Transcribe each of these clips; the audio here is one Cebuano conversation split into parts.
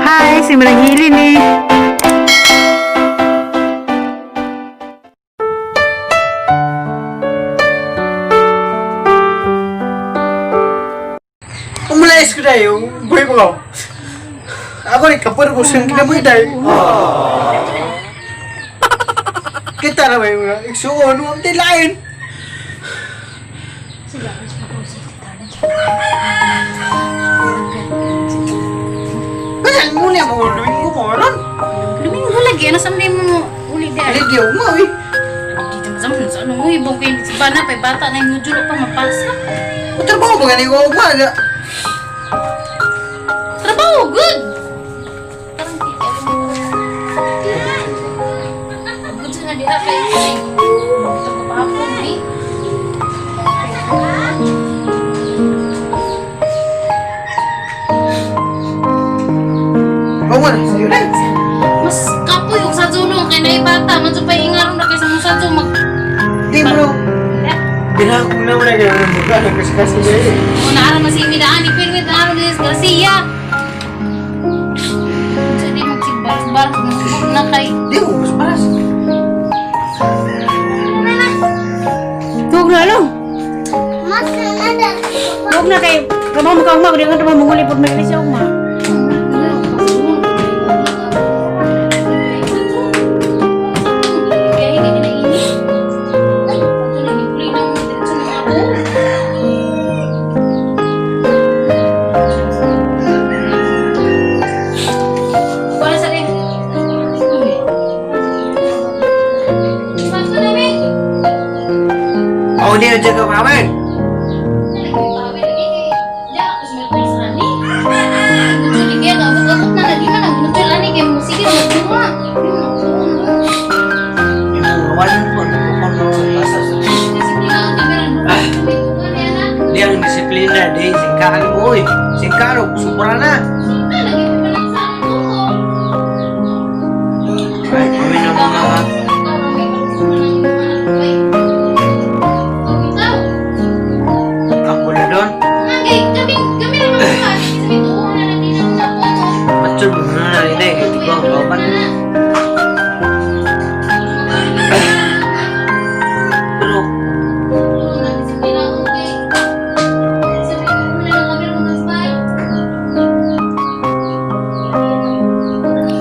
Hi, si Marahilin eh. Umulayas ko dahil, buhay mo ka. Ako rin, kapar ko siyang kinabuhi dahil. Kita na ba yung mga igsuon, huwag din lain. Kasi ang muna mo, Domingo mo, ron. Domingo lagi, ano sa mo uli di ay? Hindi, umawi. Dito mo sa ano mo, ibang kayo sa bana, pay bata na yung julo pa mapasa. O trabaho ba ganyan ko, umaga? Trabaho, good! Parang di, alam mo. Good sa nga diha kay kay. Ito ko pa eh. Oo nga, sa'yo na. Mas kapoy og sa zuno kay na bata, man sa pay ingaron na kay sa musa mag. Di bro. Pinakong na wala ganyan ng buka, nagkaskas na eh. O naara man si Midaan ni Pirmit naara ni Garcia. Sa di magsigbaras-baras na kay. Di mo, mas paras. Tuog na lo. Tuog na kay trabaho mo ka ugma, di nga trabaho mo nguli pud may siya ugma. Ako niya dyan ka pawin. Di ang disiplina, di. Singkaan mo, eh. Singkaan, sobra na. Ay, kami na mga... Ako na doon. Matsur, mo na rin eh. Ito ko ang kauban. Pero,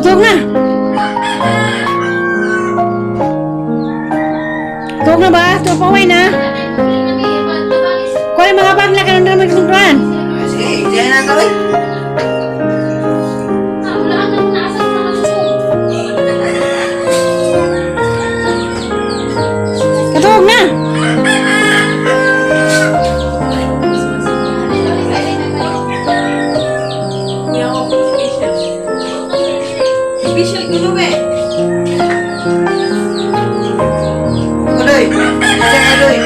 Tuog na. Tuog na ba? Tuog pa na. Kuha yung mga bag na karon na magsungkuran. Sige, diyan na kami. Katuog na. Uloy, diyan ka, Uloy.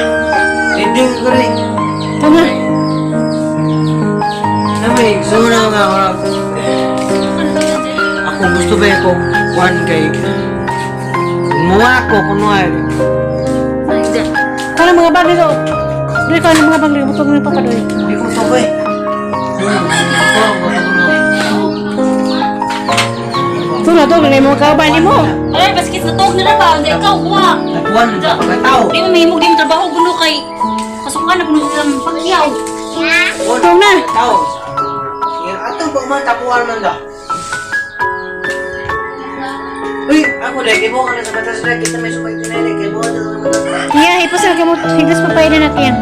Dinding ko rin. Tuog na. Namay, gusto na nga ako. Ako gusto ba ko kuhan kay... Gumawa ako, kunwari. Kuha ng mga bag dito. Doy kuha ng mga bag dito. Tuog na pa doy. Hindi ko to eh. Tuog na, tuog na yung mga kauban nimo. Alay, baskit na tuog na na ba? Hindi ikaw, kuha. Nakuha na sa pagkatao. Di mo mahimog di mo trabaho gulo kay pasukan na gulo sa pagyaw. Tuog na. Tao. Ato ba man tapuan man da? Uy, ako dahil kay ka na sa mata sila kita may sumay tinay kay mo na sa mata. Iya, ipos na kamo higlas pa pa na kaya.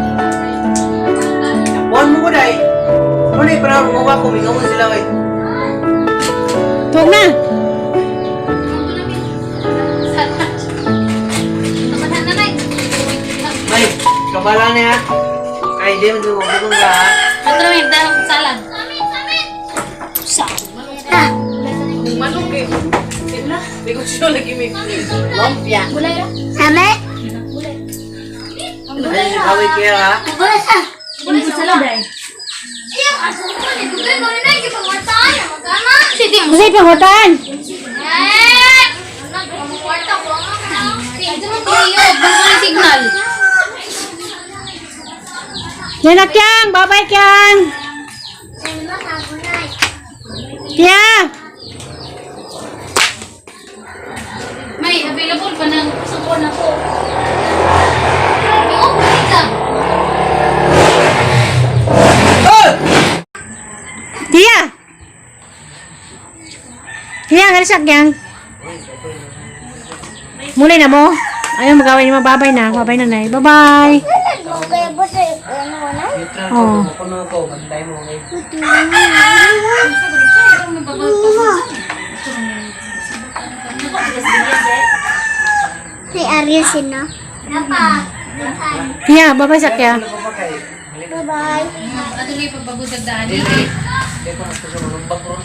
Tapuan mo ko dahil. Ano na parang gumawa ko mingaw sila oy. Tuog na. May kabala na ha. Kay di man ko bukong ka. ha? Ito namin, dahil salad. Sa. Manok eh. Hindi ko siya lagi may lumpia. Gulay ra. Ay, kaway kaya ha. Gulay sa salad. Sige, mo. Kasi pangutan. Signal. Yan na kyang, bye-bye kyang. Kya. Kay available pa nang sa kuha na ko. Grabe, oh, ka. Tia! Tia, nga siya kyang. Muli na mo. Ayaw magawin ni babay na. Babay na nay. Bye-bye. Neutral Oh. ko, kuno ko, bantay mo kay. May Ariel sino? Tia, babay sa kya. Ano pa kay? Bye-bye. Ato na ipagbago daan. Dili. Di ko nagsusulong ron.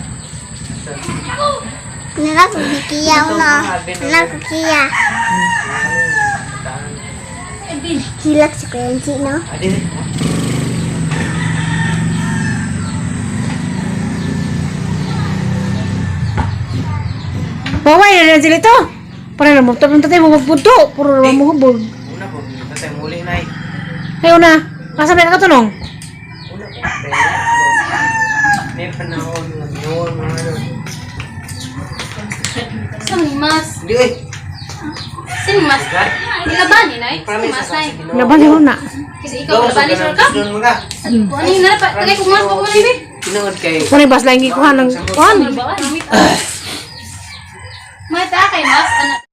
Nakakukiya na. Nakakukiya. Hilak si Kuya Enzi, no? Adi. Baway na lang sila ito. Para na mo, tapos tatay mo magpunto. Puro naman mo hubog. Una po, tatay muli na eh. Ayaw na. Asa may nakatunong? Una po, pero may panahon nga yun, mga ano. Sa mas. Hindi eh. Sino mas? Nilaban ni nay. Sino Promise mas sa nay? Ginoo. Laban yun na. Kasi ikaw laban ni sure ka. Doon mga. Ano yun na pa? Tagay kung mas pa ko na Tinuod kay. Kung bas lang gikuha ng on. Mata kay mas anak.